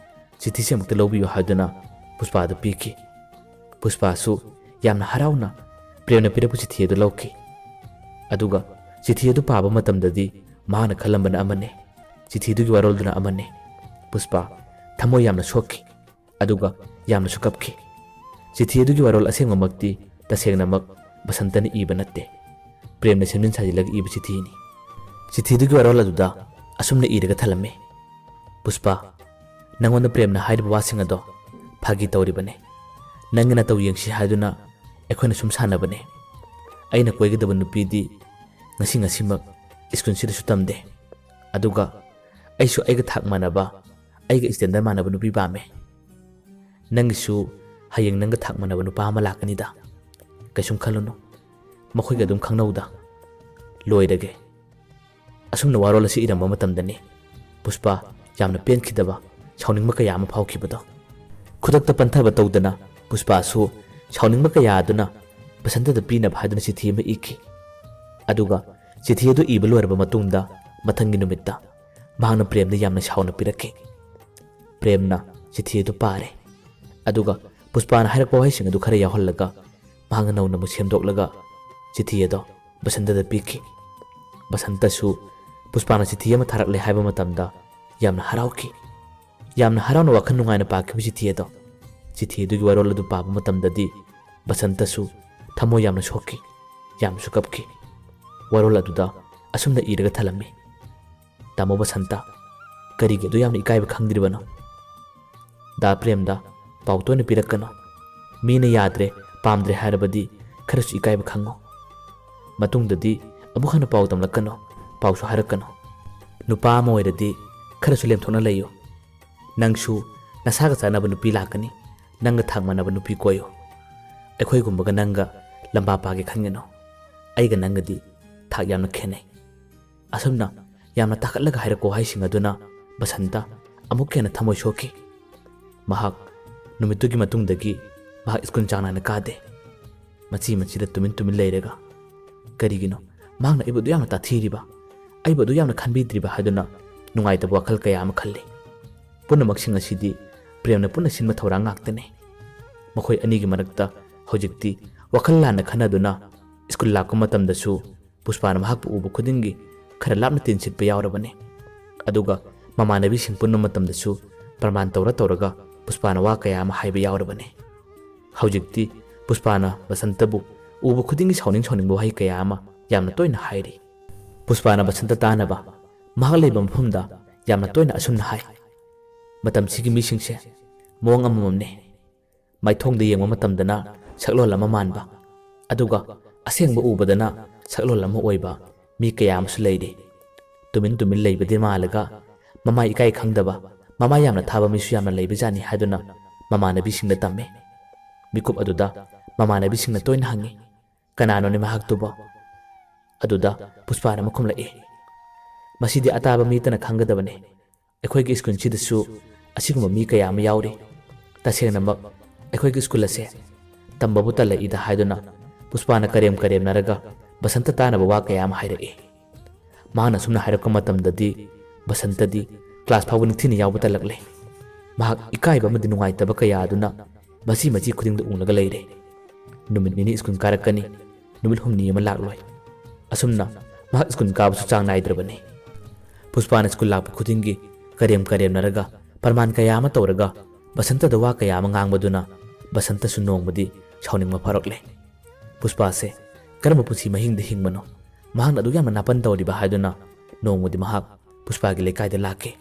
ꯆꯤꯊꯤꯁꯦ ꯑꯃꯨꯛꯇ ꯂꯧꯕꯤꯌꯨ" ꯍꯥꯏꯗꯨꯅ ꯄꯨꯁꯄꯥꯗ ꯄꯤꯈꯤ꯫ ꯄꯨꯁꯄꯥꯁꯨ ꯌꯥꯝꯅ ꯍꯔꯥꯎꯅ ꯄ꯭ꯔꯦꯝꯅ ꯄꯤꯔꯛꯄ ꯆꯤꯊꯤ ꯑꯗꯨ ꯂꯧꯈꯤ꯫ ꯑꯗꯨꯒ ꯆꯤꯊꯤ ꯑꯗꯨ ꯄꯥꯕ ꯃꯇꯝꯗꯗꯤ ꯃꯍꯥꯛꯅ ꯈꯜꯂꯝꯕꯅ ꯑꯃꯅꯤ, ꯆꯤꯊꯤꯗꯨꯒꯤ ꯋꯥꯔꯣꯜꯗꯨꯅ ꯑꯃꯅꯤ꯫ ꯄꯨꯁꯄꯥ ꯊꯃꯣꯏ ꯌꯥꯝꯅ ꯁꯣꯛꯈꯤ, ꯑꯗꯨꯒ ꯌꯥꯝꯅꯁꯨ ꯀꯞꯈꯤ꯫ ꯆꯤꯊꯤ ꯑꯗꯨꯒꯤ ꯋꯥꯔꯣꯜ ꯑꯁꯦꯡꯕꯃꯛꯇꯤ ꯇꯁꯦꯡꯅꯃꯛ ꯕꯁꯟꯇꯅ ꯏꯕ ꯅꯠꯇꯦ, ꯄ꯭ꯔꯦꯝꯅ ꯁꯦꯝꯖꯤꯟ ꯁꯥꯖꯤꯜꯂꯒ ꯏꯕ ꯆꯤꯊꯤꯅꯤ꯫ ꯆꯤꯊꯤꯗꯨꯒꯤ ꯋꯥꯔꯣꯜ ꯑꯗꯨꯗ ꯑꯁꯨꯝꯅ ꯏꯔꯒ ꯊꯜꯂꯝꯃꯤ, "ꯄꯨꯁꯄꯥ, ꯅꯪꯉꯣꯟꯗ ꯄ꯭ꯔꯦꯝꯅ ꯍꯥꯏꯔꯤꯕ ꯋꯥꯁꯤꯡ ꯑꯗꯣ "ꯐꯥꯒꯤ ꯇꯧꯔꯤꯕꯅꯦ꯫ ꯅꯪꯒꯤ ꯅꯇꯧ ꯌꯦꯡꯁꯤ ꯍꯥꯏꯗꯨꯅ ꯑꯩꯈꯣꯏꯅ ꯁꯨꯝ ꯁꯥꯟꯅꯕꯅꯦ꯫ ꯑꯩꯅ ꯀꯣꯏꯒꯗꯕ ꯅꯨꯄꯤꯗꯤ ꯉꯁꯤ ꯉꯁꯤꯃꯛ ꯁ꯭ꯀꯨꯜꯁꯤꯗꯁꯨ ꯇꯝꯗꯦ꯫ ꯑꯗꯨꯒ ꯑꯩꯁꯨ ꯑꯩꯒ ꯊꯥꯛ ꯃꯥꯟꯅꯕ, ꯑꯩꯒ ꯁ꯭ꯇꯦꯟꯗꯔ ꯃꯥꯟꯅꯕ ꯅꯨꯄꯤ ꯄꯥꯝꯃꯦ꯫ ꯅꯪꯒꯤꯁꯨ ꯍꯌꯦꯡ ꯅꯪꯒ ꯊꯥꯛ ꯃꯥꯟꯅꯕ ꯅꯨꯄꯥ ꯑꯃ ꯂꯥꯛꯀꯅꯤꯗ꯫ ꯀꯩꯁꯨꯝ ꯈꯜꯂꯨꯅꯨ, ꯃꯈꯣꯏꯒ ꯑꯗꯨꯝ ꯈꯪꯅꯧꯗ꯫ ꯂꯣꯏꯔꯒꯦ"꯫ ꯑꯁꯨꯝꯅ ꯋꯥꯔꯣꯜ ꯑꯁꯤ ꯏꯔꯝꯕ ꯃꯇꯝꯗꯅꯤ ꯄꯨꯁꯄꯥ ꯌꯥꯝꯅ ꯄꯦꯟꯈꯤꯗꯕ, ꯁꯥꯎꯅꯤꯡꯕ ꯀꯌꯥ ꯑꯃ ꯐꯥꯎꯈꯤꯕꯗꯣ꯫ ꯈꯨꯗꯛꯇ ꯄꯟꯊꯕ ꯇꯧꯗꯅ ꯄꯨꯁꯄꯥꯁꯨ ꯁꯥꯎꯅꯤꯡꯕ ꯀꯌꯥ ꯑꯗꯨꯅ ꯕꯁꯟꯇꯗ ꯄꯤꯅꯕ ꯍꯥꯏꯗꯨꯅ ꯆꯤꯊꯤ ꯑꯃ ꯏꯈꯤ꯫ ꯑꯗꯨꯒ ꯆꯤꯊꯤ ꯑꯗꯨ ꯏꯕ ꯂꯣꯏꯔꯕ ꯃꯇꯨꯡꯗ ꯃꯊꯪꯒꯤ ꯅꯨꯃꯤꯠꯇ ꯃꯍꯥꯛꯅ ꯄ꯭ꯔꯦꯝꯗ ꯌꯥꯝꯅ ꯁꯥꯎꯅ ꯄꯤꯔꯛꯈꯤ꯫ ꯄ꯭ꯔꯦꯝꯅ ꯆꯤꯊꯤ ꯑꯗꯨ ꯄꯥꯔꯦ꯫ ꯑꯗꯨꯒ ꯄꯨꯁꯄꯥꯅ ꯍꯥꯏꯔꯛꯄ ꯋꯥꯍꯩꯁꯤꯡ ꯑꯗꯨ ꯈꯔ ꯌꯥꯎꯍꯜꯂꯒ ꯃꯍꯥꯛꯅ ꯅꯧꯅ ꯑꯃꯨꯛ ꯁꯦꯝꯗꯣꯛꯂꯒ ꯆꯤꯊꯤ ꯑꯗꯣ ꯕꯁꯟꯇꯗ ꯄꯤꯈꯤ꯫ ꯕꯁꯟꯇꯁꯨ ꯄꯨꯁꯄꯥꯅ ꯆꯤꯊꯤ ꯑꯃ ꯊꯥꯔꯛꯂꯦ ꯍꯥꯏꯕ ꯃꯇꯝꯗ ꯌꯥꯝꯅ ꯍꯔꯥꯎꯈꯤ꯫ ꯌꯥꯝꯅ ꯍꯔꯥꯎꯅ ꯋꯥꯈꯜ ꯅꯨꯡꯉꯥꯏꯅ ꯄꯥꯈꯤꯕ ꯆꯤꯊꯤ ꯑꯗꯣ, ꯆꯤꯊꯤ ꯑꯗꯨꯒꯤ ꯋꯥꯔꯣꯜ ꯑꯗꯨ ꯄꯥꯕ ꯃꯇꯝꯗꯗꯤ ꯕꯁꯟꯇꯁꯨ ꯊꯃꯣꯏ ꯌꯥꯝꯅ ꯁꯣꯛꯈꯤ, ꯌꯥꯝꯅꯁꯨ ꯀꯞꯈꯤ꯫ ꯋꯥꯔꯣꯜ ꯑꯗꯨꯗ ꯑꯁꯨꯝꯅ ꯏꯔꯒ ꯊꯜꯂꯝꯃꯤ: "ꯇꯥꯃꯣ ꯕꯁꯟꯇ, ꯀꯔꯤꯒꯤ ꯑꯗꯨ ꯌꯥꯝꯅ ꯏꯀꯥꯏꯕ ꯈꯪꯗ꯭ꯔꯤꯕꯅꯣ? ꯗꯥ ꯄ꯭ꯔꯦꯝꯗ ꯄꯥꯎ ꯇꯣꯏꯅ ꯄꯤꯔꯛꯀꯅꯨ꯫ ꯃꯤꯅ ꯌꯥꯗ꯭ꯔꯦ, ꯄꯥꯝꯗ꯭ꯔꯦ ꯍꯥꯏꯔꯕꯗꯤ ꯈꯔꯁꯨ ꯏꯀꯥꯏꯕ ꯈꯪꯉꯨ꯫ ꯃꯇꯨꯡꯗꯗꯤ ꯑꯃꯨꯛ ꯍꯟꯅ ꯄꯥꯎ ꯇꯝꯂꯛꯀꯅꯨ, ꯄꯥꯎꯁꯨ ꯍꯥꯏꯔꯛꯀꯅꯨ꯫ ꯅꯨꯄꯥ ꯑꯃ ꯑꯣꯏꯔꯗꯤ ꯈꯔꯁꯨ ꯂꯦꯝꯊꯣꯛꯅ ꯂꯩꯌꯨ꯫ ꯅꯪꯁꯨ ꯅꯁꯥꯒ ꯆꯥꯟꯅꯕ ꯅꯨꯄꯤ ꯂꯥꯛꯀꯅꯤ, ꯅꯪꯒ ꯊꯥꯛ ꯃꯥꯟꯅꯕ ꯅꯨꯄꯤ ꯀꯣꯏꯌꯨ꯫ ꯑꯩꯈꯣꯏꯒꯨꯝꯕꯒ ꯅꯪꯒ ꯂꯝꯕꯥ ꯄꯥꯒꯦ ꯈꯟꯒꯅꯨ꯫ ꯑꯩꯒ ꯅꯪꯒꯗꯤ ꯊꯥꯛ ꯌꯥꯝꯅ ꯈꯦꯠꯅꯩ"꯫ ꯑꯁꯨꯝꯅ ꯌꯥꯝꯅ ꯇꯥꯈꯠꯂꯒ ꯍꯥꯏꯔꯛꯄ ꯋꯥꯍꯩꯁꯤꯡ ꯑꯗꯨꯅ ꯕꯁꯟꯇ ꯑꯃꯨꯛꯀ ꯍꯦꯟꯅ ꯊꯃꯣꯏ ꯁꯣꯛꯈꯤ꯫ ꯃꯍꯥꯛ ꯅꯨꯃꯤꯠꯇꯨꯒꯤ ꯃꯇꯨꯡꯗꯒꯤ ꯃꯍꯥꯛ ꯁ꯭ꯀꯨꯜ ꯆꯥꯡ ꯅꯥꯏꯅ ꯀꯥꯗꯦ꯫ ꯃꯆꯤ ꯃꯆꯤꯗ ꯇꯨꯃꯤꯟ ꯇꯨꯃꯤꯟ ꯂꯩꯔꯒ, "ꯀꯔꯤꯒꯤꯅꯣ ꯃꯍꯥꯛꯅ ꯑꯩꯕꯨ ꯑꯗꯨ ꯌꯥꯝꯅ ꯇꯥꯊꯤꯔꯤꯕ, ꯑꯩꯕꯨ ꯑꯗꯨ ꯌꯥꯝꯅ ꯈꯟꯕꯤꯗ꯭ꯔꯤꯕ?" ꯍꯥꯏꯗꯨꯅ ꯅꯨꯡꯉꯥꯏꯇꯕ ꯋꯥꯈꯜ ꯀꯌꯥ ꯑꯃ ꯈꯜꯂꯤ꯫ ꯄꯨꯝꯅꯃꯛꯁꯤꯡ ꯑꯁꯤꯗꯤ ꯄ꯭ꯔꯦꯝꯅ ꯄꯨꯟꯅ ꯁꯤꯟꯕ ꯊꯧꯔꯥꯡ ꯉꯥꯛꯇꯅꯤ꯫ ꯃꯈꯣꯏ ꯑꯅꯤꯒꯤ ꯃꯔꯛꯇ ꯍꯧꯖꯤꯛꯇꯤ ꯋꯥꯈꯜ ꯂꯥꯟꯅ ꯈꯟꯅꯗꯨꯅ ꯁ꯭ꯀꯨꯜ ꯂꯥꯛꯄ ꯃꯇꯝꯗꯁꯨ ꯄꯨꯁꯄꯥꯅ ꯃꯍꯥꯛꯄꯨ ꯎꯕ ꯈꯨꯗꯤꯡꯒꯤ ꯈꯔ ꯂꯥꯞꯅ ꯇꯤꯟꯁꯤꯠꯄ ꯌꯥꯎꯔꯕꯅꯤ꯫ ꯑꯗꯨꯒ ꯃꯃꯥꯟꯅꯕꯤꯁꯤꯡ ꯄꯨꯟꯕ ꯃꯇꯝꯗꯁꯨ ꯄ꯭ꯔꯃꯥꯟ ꯇꯧꯔ ꯇꯧꯔꯒ ꯄꯨꯁꯄꯥꯅ ꯋꯥ ꯀꯌꯥ ꯑꯃ ꯍꯥꯏꯕ ꯌꯥꯎꯔꯕꯅꯤ꯫ ꯍꯧꯖꯤꯛꯇꯤ ꯄꯨꯁꯄꯥꯅ ꯕꯁꯟꯇꯕꯨ ꯎꯕ ꯈꯨꯗꯤꯡꯒꯤ ꯁꯥꯎꯅꯤꯡ ꯁꯥꯎꯅꯤꯡꯕ ꯋꯥꯍꯩ ꯀꯌꯥ ꯑꯃ ꯌꯥꯝꯅ ꯇꯣꯏꯅ ꯍꯥꯏꯔꯤ꯫ ꯄꯨꯁꯄꯥꯅ ꯕꯁꯟꯇ ꯇꯥꯅꯕ ꯃꯍꯥꯛ ꯂꯩꯕ ꯃꯐꯝꯗ ꯌꯥꯝꯅ ꯇꯣꯏꯅ ꯑꯁꯨꯝꯅ ꯍꯥꯏ: "ꯃꯇꯝꯁꯤꯒꯤ ꯃꯤꯁꯤꯡꯁꯦ ꯃꯑꯣꯡ ꯑꯃꯃꯝꯅꯤ꯫ ꯃꯥꯏꯊꯣꯡꯗ ꯌꯦꯡꯕ ꯃꯇꯝꯗꯅ ꯁꯛꯂꯣꯟ ꯑꯃ ꯃꯥꯟꯕ, ꯑꯗꯨꯒ ꯑꯁꯦꯡꯕ ꯎꯕꯗꯅ ꯁꯛꯂꯣꯟ ꯑꯃ ꯑꯣꯏꯕ ꯃꯤ ꯀꯌꯥ ꯑꯃꯁꯨ ꯂꯩꯔꯤ꯫ ꯇꯨꯃꯤꯟ ꯇꯨꯃꯤꯟ ꯂꯩꯕꯗꯤ ꯃꯥꯜꯂꯒ ꯃꯃꯥꯏ ꯏꯀꯥꯏ ꯈꯪꯗꯕ, ꯃꯃꯥꯏ ꯌꯥꯝꯅ ꯊꯥꯕ ꯃꯤꯁꯨ ꯌꯥꯝꯅ ꯂꯩꯕꯖꯥꯠꯅꯤ ꯍꯥꯏꯗꯨꯅ ꯃꯃꯥꯟꯅꯕꯤꯁꯤꯡꯗ ꯇꯝꯃꯤ꯫ ꯃꯤꯀꯨꯞ ꯑꯗꯨꯗ ꯃꯃꯥꯟꯅꯕꯤꯁꯤꯡꯅ ꯇꯣꯏꯅ ꯍꯪꯉꯤ, "ꯀꯅꯥꯅꯣꯅꯦ ꯃꯍꯥꯛꯇꯨꯕꯣ?" ꯑꯗꯨꯗ ꯄꯨꯁꯄꯥꯅ ꯑꯃ ꯈꯨꯝꯂꯛꯏ, "ꯃꯁꯤꯗꯤ ꯑꯇꯥꯕ ꯃꯤꯇꯅ ꯈꯪꯒꯗꯕꯅꯤ꯫ ꯑꯩꯈꯣꯏꯒꯤ ꯁ꯭ꯀꯨꯜꯁꯤꯗꯁꯨ ꯑꯁꯤꯒꯨꯝꯕ ꯃꯤ ꯀꯌꯥ ꯑꯃ ꯌꯥꯎꯔꯤ꯫ ꯇꯁꯦꯡꯅꯃꯛ ꯑꯩꯈꯣꯏꯒꯤ ꯁ꯭ꯀꯨꯜ ꯑꯁꯦ ꯇꯝꯕꯕꯨ ꯇꯜꯂꯛꯏꯗ" ꯍꯥꯏꯗꯨꯅ ꯄꯨꯁꯄꯥꯅ ꯀꯔꯦꯝ ꯀꯔꯦꯝꯅꯔꯒ ꯕꯁꯟꯇ ꯇꯥꯅꯕ ꯋꯥ ꯀꯌꯥ ꯑꯃ ꯍꯥꯏꯔꯛꯏ꯫ ꯃꯍꯥꯛꯅ ꯑꯁꯨꯝꯅ ꯍꯥꯏꯔꯛꯄ ꯃꯇꯝꯗꯗꯤ ꯕꯁꯟꯇꯗꯤ ꯀ꯭ꯂꯥꯁ ꯐꯥꯎꯕ ꯅꯤꯡꯊꯤꯅ ꯌꯥꯎꯕ ꯇꯜꯂꯛꯂꯦ꯫ ꯃꯍꯥꯛ ꯏꯀꯥꯏꯕ ꯑꯃꯗꯤ ꯅꯨꯡꯉꯥꯏꯇꯕ ꯀꯌꯥ ꯑꯗꯨꯅ ꯃꯆꯤ ꯃꯆꯤ ꯈꯨꯗꯤꯡꯗ ꯎꯪꯂꯒ ꯂꯩꯔꯦ꯫ ꯅꯨꯃꯤꯠ ꯅꯤꯅꯤ ꯁ꯭ꯀꯨꯜ ꯀꯥꯔꯛꯀꯅꯤ, ꯅꯨꯃꯤꯠ ꯍꯨꯝꯅꯤ ꯑꯃ ꯂꯥꯛꯂꯣꯏ꯫ ꯑꯁꯨꯝꯅ ꯃꯍꯥꯛ ꯁ꯭ꯀꯨꯜ ꯀꯥꯕꯁꯨ ꯆꯥꯡ ꯅꯥꯏꯗ꯭ꯔꯕꯅꯤ꯫ ꯄꯨꯁꯄꯥꯅ ꯁ꯭ꯀꯨꯜ ꯂꯥꯛꯄ ꯈꯨꯗꯤꯡꯒꯤ ꯀꯔꯦꯝ ꯀꯔꯦꯝꯅꯔꯒ, ꯄ꯭ꯔꯃꯥꯟ ꯀꯌꯥ ꯑꯃ ꯇꯧꯔꯒ ꯕꯁꯟꯇꯗ ꯋꯥ ꯀꯌꯥ ꯑꯃ ꯉꯥꯡꯕꯗꯨꯅ ꯕꯁꯟꯇꯁꯨ ꯅꯣꯡꯃꯗꯤ ꯁꯥꯎꯅꯤꯡꯕ ꯐꯥꯎꯔꯛꯂꯦ꯫ ꯄꯨꯁꯄꯥꯁꯦ ꯀꯔꯝꯕ ꯄꯨꯟꯁꯤ ꯃꯍꯤꯡꯗ ꯍꯤꯡꯕꯅꯣ? ꯃꯍꯥꯛꯅ ꯑꯗꯨꯛ ꯌꯥꯝꯅ ꯅꯥꯄꯟ ꯇꯧꯔꯤꯕ ꯍꯥꯏꯗꯨꯅ ꯅꯣꯡꯃꯗꯤ ꯃꯍꯥꯛ ꯄꯨꯁꯄꯥꯒꯤ ꯂꯩꯀꯥꯏꯗ ꯂꯥꯛꯈꯤ꯫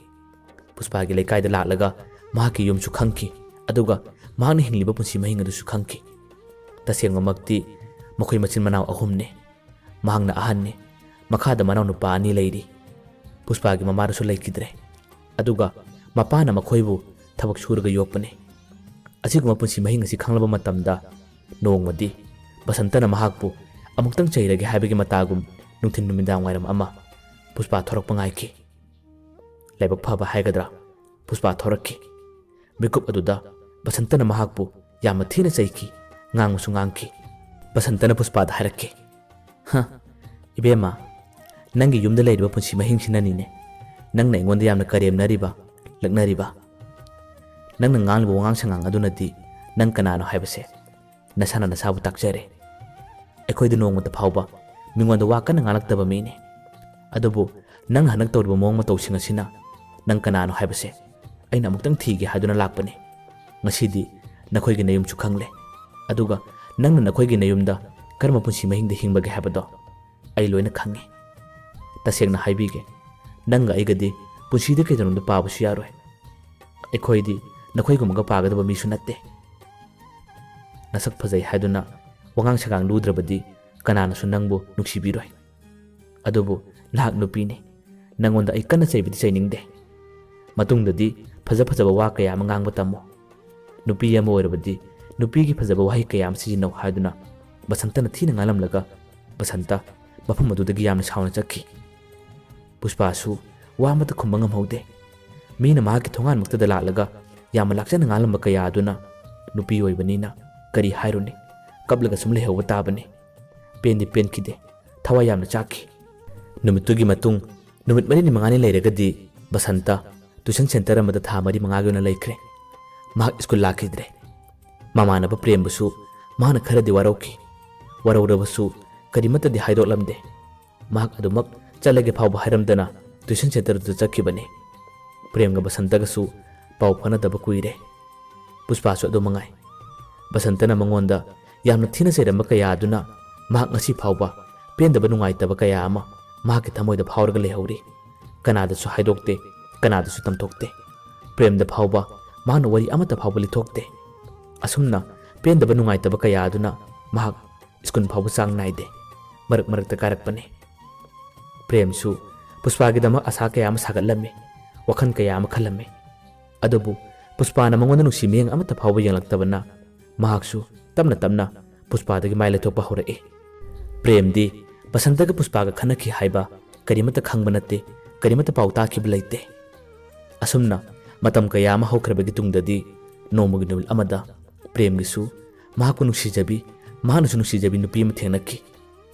ꯄꯨꯁꯄꯥꯒꯤ ꯂꯩꯀꯥꯏꯗ ꯂꯥꯛꯂꯒ ꯃꯍꯥꯛꯀꯤ ꯌꯨꯝꯁꯨ ꯈꯪꯈꯤ, ꯑꯗꯨꯒ ꯃꯍꯥꯛꯅ ꯍꯤꯡꯂꯤꯕ ꯄꯨꯟꯁꯤ ꯃꯍꯤꯡ ꯑꯗꯨꯁꯨ ꯈꯪꯈꯤ꯫ ꯇꯁꯦꯡꯕꯃꯛꯇꯤ ꯃꯈꯣꯏ ꯃꯆꯤꯟ ꯃꯅꯥꯎ ꯑꯍꯨꯝꯅꯤ꯫ ꯃꯍꯥꯛꯅ ꯑꯍꯟꯅꯤ꯫ ꯃꯈꯥꯗ ꯃꯅꯥꯎꯅꯨꯄꯥ ꯑꯅꯤ ꯂꯩꯔꯤ꯫ ꯄꯨꯁꯄꯥꯒꯤ ꯃꯃꯥꯗꯨꯁꯨ ꯂꯩꯈꯤꯗ꯭ꯔꯦ꯫ ꯑꯗꯨꯒ ꯃꯄꯥꯅ ꯃꯈꯣꯏꯕꯨ ꯊꯕꯛ ꯁꯨꯔꯒ ꯌꯣꯛꯄꯅꯤ꯫ ꯑꯁꯤꯒꯨꯝꯕ ꯄꯨꯟꯁꯤ ꯃꯍꯤꯡ ꯑꯁꯤ ꯈꯪꯂꯕ ꯃꯇꯝꯗ ꯅꯣꯡꯃꯗꯤ ꯕꯁꯟꯇꯅ ꯃꯍꯥꯛꯄꯨ ꯑꯃꯨꯛꯇꯪ ꯆꯩꯔꯒꯦ ꯍꯥꯏꯕꯒꯤ ꯃꯇꯥꯒꯨꯝ ꯅꯨꯡꯊꯤꯜ ꯅꯨꯃꯤꯗꯥꯡ ꯋꯥꯏꯔꯝ ꯑꯃ ꯄꯨꯁꯄꯥ ꯊꯣꯔꯛꯄ ꯉꯥꯏꯈꯤ꯫ ꯂꯥꯏꯕꯛ ꯐꯕ ꯍꯥꯏꯒꯗ꯭ꯔꯥ, ꯄꯨꯁꯄꯥ ꯊꯣꯔꯛꯈꯤ꯫ ꯃꯤꯀꯨꯞ ꯑꯗꯨꯗ ꯕꯁꯟꯇꯅ ꯃꯍꯥꯛꯄꯨ ꯌꯥꯝꯅ ꯊꯤꯅ ꯆꯩꯈꯤ, ꯉꯥꯡꯕꯁꯨ ꯉꯥꯡꯈꯤ꯫ ꯕꯁꯟꯇꯅ ꯄꯨꯁꯄꯥꯗ ꯍꯥꯏꯔꯛꯈꯤ, "ꯍ, ꯏꯕꯦꯝꯃ, ꯅꯪꯒꯤ ꯌꯨꯝꯗ ꯂꯩꯔꯤꯕ ꯄꯨꯟꯁꯤ ꯃꯍꯤꯡꯁꯤꯅꯅꯤꯅꯦ ꯅꯪꯅ ꯑꯩꯉꯣꯟꯗ ꯌꯥꯝꯅ ꯀꯔꯦꯝꯅꯔꯤꯕ, ꯂꯛꯅꯔꯤꯕ꯫ ꯅꯪꯅ ꯉꯥꯡꯂꯤꯕ ꯋꯥꯉꯥꯡ ꯁꯉꯥꯡ ꯑꯗꯨꯅꯗꯤ ꯅꯪ ꯀꯅꯥꯅꯣ ꯍꯥꯏꯕꯁꯦ ꯅꯁꯥꯅ ꯅꯁꯥꯕꯨ ꯇꯥꯛꯆꯔꯦ꯫ ꯑꯩꯈꯣꯏꯗꯤ ꯅꯣꯡꯃꯇ ꯐꯥꯎꯕ ꯃꯤꯉꯣꯟꯗ ꯋꯥ ꯀꯟꯅ ꯉꯥꯡꯂꯛꯇꯕ ꯃꯤꯅꯤ꯫ ꯑꯗꯨꯕꯨ ꯅꯪꯅ ꯍꯟꯗꯛ ꯇꯧꯔꯤꯕ ꯃꯑꯣꯡ ꯃꯇꯧꯁꯤꯡ ꯑꯁꯤꯅ ꯅꯪ ꯀꯅꯥꯅꯣ ꯍꯥꯏꯕꯁꯦ ꯑꯩꯅ ꯑꯃꯨꯛꯇꯪ ꯊꯤꯒꯦ ꯍꯥꯏꯗꯨꯅ ꯂꯥꯛꯄꯅꯤ꯫ ꯉꯁꯤꯗꯤ ꯅꯈꯣꯏꯒꯤ ꯅꯌꯨꯝꯁꯨ ꯈꯪꯂꯦ, ꯑꯗꯨꯒ ꯅꯪꯅ ꯅꯈꯣꯏꯒꯤ ꯅꯌꯨꯝꯗ ꯀꯔꯝꯕ ꯄꯨꯟꯁꯤ ꯃꯍꯤꯡꯗ ꯍꯤꯡꯕꯒꯦ ꯍꯥꯏꯕꯗꯣ ꯑꯩ ꯂꯣꯏꯅ ꯈꯪꯉꯤ꯫ ꯇꯁꯦꯡꯅ ꯍꯥꯏꯕꯤꯒꯦ, ꯅꯪꯒ ꯑꯩꯒꯗꯤ ꯄꯨꯟꯁꯤꯗ ꯀꯩꯗꯧꯅꯨꯡꯗ ꯄꯥꯕꯁꯨ ꯌꯥꯔꯣꯏ꯫ ꯑꯩꯈꯣꯏꯗꯤ ꯅꯈꯣꯏꯒꯨꯝꯕꯒ ꯄꯥꯒꯗꯕ ꯃꯤꯁꯨ ꯅꯠꯇꯦ꯫ ꯅꯁꯛ ꯐꯖꯩ ꯍꯥꯏꯗꯨꯅ ꯋꯥꯉꯥꯡ ꯁꯉꯥꯡ ꯂꯨꯗ꯭ꯔꯕꯗꯤ ꯀꯅꯥꯅꯁꯨ ꯅꯪꯕꯨ ꯅꯨꯡꯁꯤꯕꯤꯔꯣꯏ꯫ ꯑꯗꯨꯕꯨ ꯅꯍꯥꯛ ꯅꯨꯄꯤꯅꯤ꯫ ꯅꯪꯉꯣꯟꯗ ꯑꯩ ꯀꯟꯅ ꯆꯩꯕꯗꯤ ꯆꯩꯅꯤꯡꯗꯦ꯫ ꯃꯇꯨꯡꯗꯗꯤ ꯐꯖ ꯐꯖꯕ ꯋꯥ ꯀꯌꯥ ꯑꯃ ꯉꯥꯡꯕ ꯇꯝꯃꯨ꯫ ꯅꯨꯄꯤ ꯑꯃ ꯑꯣꯏꯔꯕꯗꯤ ꯅꯨꯄꯤꯒꯤ ꯐꯖꯕ ꯋꯥꯍꯩ ꯀꯌꯥ ꯑꯃ ꯁꯤꯖꯤꯟꯅꯧ ꯍꯥꯏꯗꯨꯅ ꯕꯁꯟꯇꯅ ꯊꯤꯅ ꯉꯥꯡꯂꯝꯂꯒ ꯕꯁꯟꯇ ꯃꯐꯝ ꯑꯗꯨꯗꯒꯤ ꯌꯥꯝꯅ ꯁꯥꯎꯅ ꯆꯠꯈꯤ꯫ ꯄꯨꯁꯄꯥꯁꯨ ꯋꯥ ꯑꯃꯠꯇ ꯈꯨꯝꯕ ꯉꯝꯍꯧꯗꯦ꯫ ꯃꯤꯅ ꯃꯍꯥꯛꯀꯤ ꯊꯣꯡꯒꯥꯟꯃꯛꯇꯗ ꯂꯥꯛꯂꯒ ꯌꯥꯝꯅ ꯂꯥꯛꯆꯅ ꯉꯥꯡꯂꯝꯕ ꯀꯌꯥ ꯑꯗꯨꯅ ꯅꯨꯄꯤ ꯑꯣꯏꯕꯅꯤꯅ ꯀꯔꯤ ꯍꯥꯏꯔꯨꯅꯤ? ꯀꯞꯂꯒ ꯁꯨꯝ ꯂꯩꯍꯧꯕ ꯇꯥꯕꯅꯤ꯫ ꯄꯦꯟꯗꯤ ꯄꯦꯟꯈꯤꯗꯦ꯫ ꯊꯋꯥꯏ ꯌꯥꯝꯅ ꯆꯥꯛꯈꯤ꯫ ꯅꯨꯃꯤꯠꯇꯨꯒꯤ ꯃꯇꯨꯡ ꯅꯨꯃꯤꯠ ꯃꯔꯤꯅꯤ ꯃꯉꯥꯅꯤ ꯂꯩꯔꯒꯗꯤ ꯕꯁꯟꯇ ꯇ꯭ꯌꯨꯁꯟ ꯁꯦꯟꯇꯔ ꯑꯃꯗ ꯊꯥ ꯃꯔꯤ ꯃꯉꯥꯒꯤ ꯑꯣꯏꯅ ꯂꯩꯈ꯭ꯔꯦ꯫ ꯃꯍꯥꯛ ꯁ꯭ꯀꯨꯜ ꯂꯥꯛꯈꯤꯗ꯭ꯔꯦ꯫ ꯃꯃꯥꯟꯅꯕ ꯄ꯭ꯔꯦꯝꯕꯨꯁꯨ ꯃꯍꯥꯛꯅ ꯈꯔꯗꯤ ꯋꯥꯔꯧꯈꯤ꯫ ꯋꯥꯔꯧꯔꯕꯁꯨ ꯀꯔꯤꯃꯠꯇꯗꯤ ꯍꯥꯏꯗꯣꯛꯂꯝꯗꯦ꯫ ꯃꯍꯥꯛ ꯑꯗꯨꯃꯛ ꯆꯠꯂꯒꯦ ꯐꯥꯎꯕ ꯍꯥꯏꯔꯝꯗꯅ ꯇ꯭ꯌꯨꯁꯟ ꯁꯦꯟꯇꯔꯗꯨꯗ ꯆꯠꯈꯤꯕꯅꯤ꯫ ꯄ꯭ꯔꯦꯝꯒ ꯕꯁꯟꯇꯒꯁꯨ ꯄꯥꯎ ꯐꯥꯎꯅꯗꯕ ꯀꯨꯏꯔꯦ꯫ ꯄꯨꯁꯄꯥꯁꯨ ꯑꯗꯨ ꯃꯉꯥꯏ꯫ ꯕꯁꯟꯇꯅ ꯃꯉꯣꯟꯗ ꯌꯥꯝꯅ ꯊꯤꯅ ꯆꯩꯔꯝꯕ ꯀꯌꯥ ꯑꯗꯨꯅ ꯃꯍꯥꯛ ꯉꯁꯤ ꯐꯥꯎꯕ ꯄꯦꯟꯗꯕ ꯅꯨꯡꯉꯥꯏꯇꯕ ꯀꯌꯥ ꯑꯃ ꯃꯍꯥꯛꯀꯤ ꯊꯃꯣꯏꯗ ꯐꯥꯎꯔꯒ ꯂꯩꯍꯧꯔꯤ꯫ ꯀꯅꯥꯗꯁꯨ ꯍꯥꯏꯗꯣꯛꯇꯦ, ꯀꯅꯥꯗꯁꯨ ꯇꯝꯊꯣꯛꯇꯦ꯫ ꯄ꯭ꯔꯦꯝꯗ ꯐꯥꯎꯕ ꯃꯍꯥꯛꯅ ꯋꯥꯔꯤ ꯑꯃꯠꯇ ꯐꯥꯎꯕ ꯂꯤꯊꯣꯛꯇꯦ꯫ ꯑꯁꯨꯝꯅ ꯄꯦꯟꯗꯕ ꯅꯨꯡꯉꯥꯏꯇꯕ ꯀꯌꯥ ꯑꯗꯨꯅ ꯃꯍꯥꯛ ꯁ꯭ꯀꯨꯜ ꯐꯥꯎꯕ ꯆꯥꯡ ꯅꯥꯏꯗꯦ꯫ ꯃꯔꯛ ꯃꯔꯛꯇ ꯀꯥꯔꯛꯄꯅꯤ꯫ ꯄ꯭ꯔꯦꯝꯁꯨ ꯄꯨꯁꯄꯥꯒꯤꯗꯃꯛ ꯑꯁꯥ ꯀꯌꯥ ꯑꯃ ꯁꯥꯒꯠꯂꯝꯃꯤ, ꯋꯥꯈꯜ ꯀꯌꯥ ꯑꯃ ꯈꯜꯂꯝꯃꯤ꯫ ꯑꯗꯨꯕꯨ ꯄꯨꯁꯄꯥꯅ ꯃꯉꯣꯟꯗ ꯅꯨꯡꯁꯤ ꯃꯤꯠꯌꯦꯡ ꯑꯃꯠꯇ ꯐꯥꯎꯕ ꯌꯦꯡꯂꯛꯇꯕꯅ ꯃꯍꯥꯛꯁꯨ ꯇꯞꯅ ꯇꯞꯅ ꯄꯨꯁꯄꯥꯗꯒꯤ ꯃꯥꯏ ꯂꯩꯊꯣꯛꯄ ꯍꯧꯔꯛꯏ꯫ ꯄ꯭ꯔꯦꯝꯗꯤ ꯕꯁꯟꯇꯒ ꯄꯨꯁꯄꯥꯒ ꯈꯠꯅꯈꯤ ꯍꯥꯏꯕ ꯀꯔꯤꯃꯠꯇ ꯈꯪꯕ ꯅꯠꯇꯦ, ꯀꯔꯤꯃꯠꯇ ꯄꯥꯎ ꯇꯥꯈꯤꯕ ꯂꯩꯇꯦ꯫ ꯑꯁꯨꯝꯅ ꯃꯇꯝ ꯀꯌꯥ ꯑꯃ ꯍꯧꯈ꯭ꯔꯕꯒꯤ ꯇꯨꯡꯗꯗꯤ ꯅꯣꯡꯃꯒꯤ ꯅꯨꯃꯤꯠ ꯑꯃꯗ ꯄ꯭ꯔꯦꯝꯒꯤꯁꯨ ꯃꯍꯥꯛꯄꯨ ꯅꯨꯡꯁꯤꯖꯕꯤ, ꯃꯍꯥꯛꯅꯁꯨ ꯅꯨꯡꯁꯤꯖꯕꯤ ꯅꯨꯄꯤ ꯑꯃ ꯊꯦꯡꯅꯈꯤ꯫